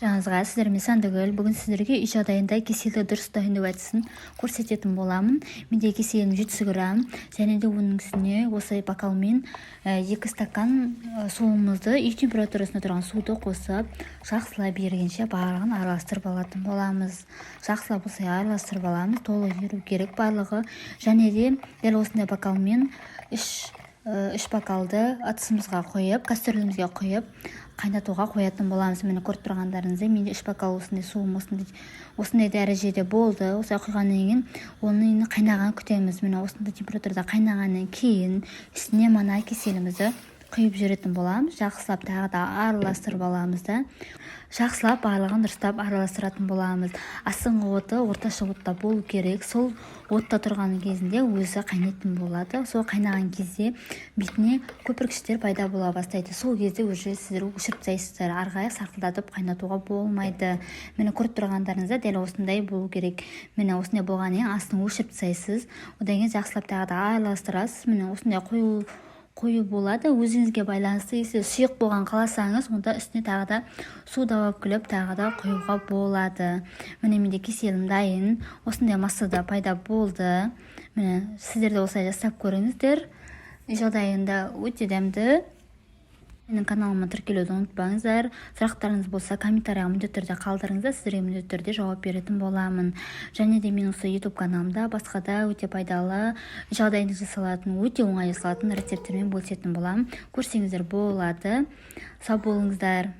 Жаңызға сіздермен Сандыгүл. Бүгін сіздерге үй жағдайында кеселді дұрыс дайындау әдісін көрсететін боламын. Менде кеселім 700 грамм және де оның үстіне осы бокалмен 2 стакан суымызды, үй температурасында тұрған суды қосып, жақсылап ерігенше барлығын араластырып алатын боламыз. Жақсылап осылай араластырып аламыз, толық еру керек барлығы. Және де дәл осындай бокалмен үш бокалды ыдысымызға құйып, кастрюлімізге құйып, қайнатуға қоятын боламыз. Міне, көріп тұрғандарыңыздай, менде 3 бокал осындай суым осындай дәрежеде болды. Осылай құйғаннан кейін оны енді қайнағанын күтеміз. Міне, осындай температурада қайнағаннан кейін үстіне мына кеселімізді құйып жіберетін боламыз. Жақсылап тағы да араластырып аламыз да, жақсылап барлығын дұрыстап араластыратын боламыз. Астыңғы оты орташа отта болу керек. Сол отта тұрған кезінде өзі қайнайтын болады. Сол қайнаған кезде бетіне көпіршіктер пайда бола бастайды. Сол кезде уже сіздер өшіріп тастайсыздар. Ары қарай сарқылдатып қайнатуға болмайды. Міне, көріп тұрғандарыңызда, дәл осындай болу керек. Міне, осындай болғаннан кейін астын өшіріп тастайсыз. Одан кейін жақсылап тағы да араластырасыз. Міне, осындай қою қою болады, өзіңізге байланысты. Если сұйық болған қаласаңыз, онда үстіне тағы да су добавкілеп, тағы да құюға болады. Міне, менде кеселім дайын, осындай массада пайда болды. Міне, сіздер де осылай жасап көріңіздер, үй жағдайында өте дәмді. Менің каналыма тіркелуді ұмытпаңыздар. Сұрақтарыңыз болса, комментарийға міндетті түрде қалдырыңыздар, сіздерге міндетті түрде жауап беретін боламын. Және де менің осы YouTube каналымда басқа да өте пайдалы, жағдайында жасалатын, өте оңай жасалатын рецепттермен бөлісетін боламын, көрсеңіздер болады. Сау болыңыздар.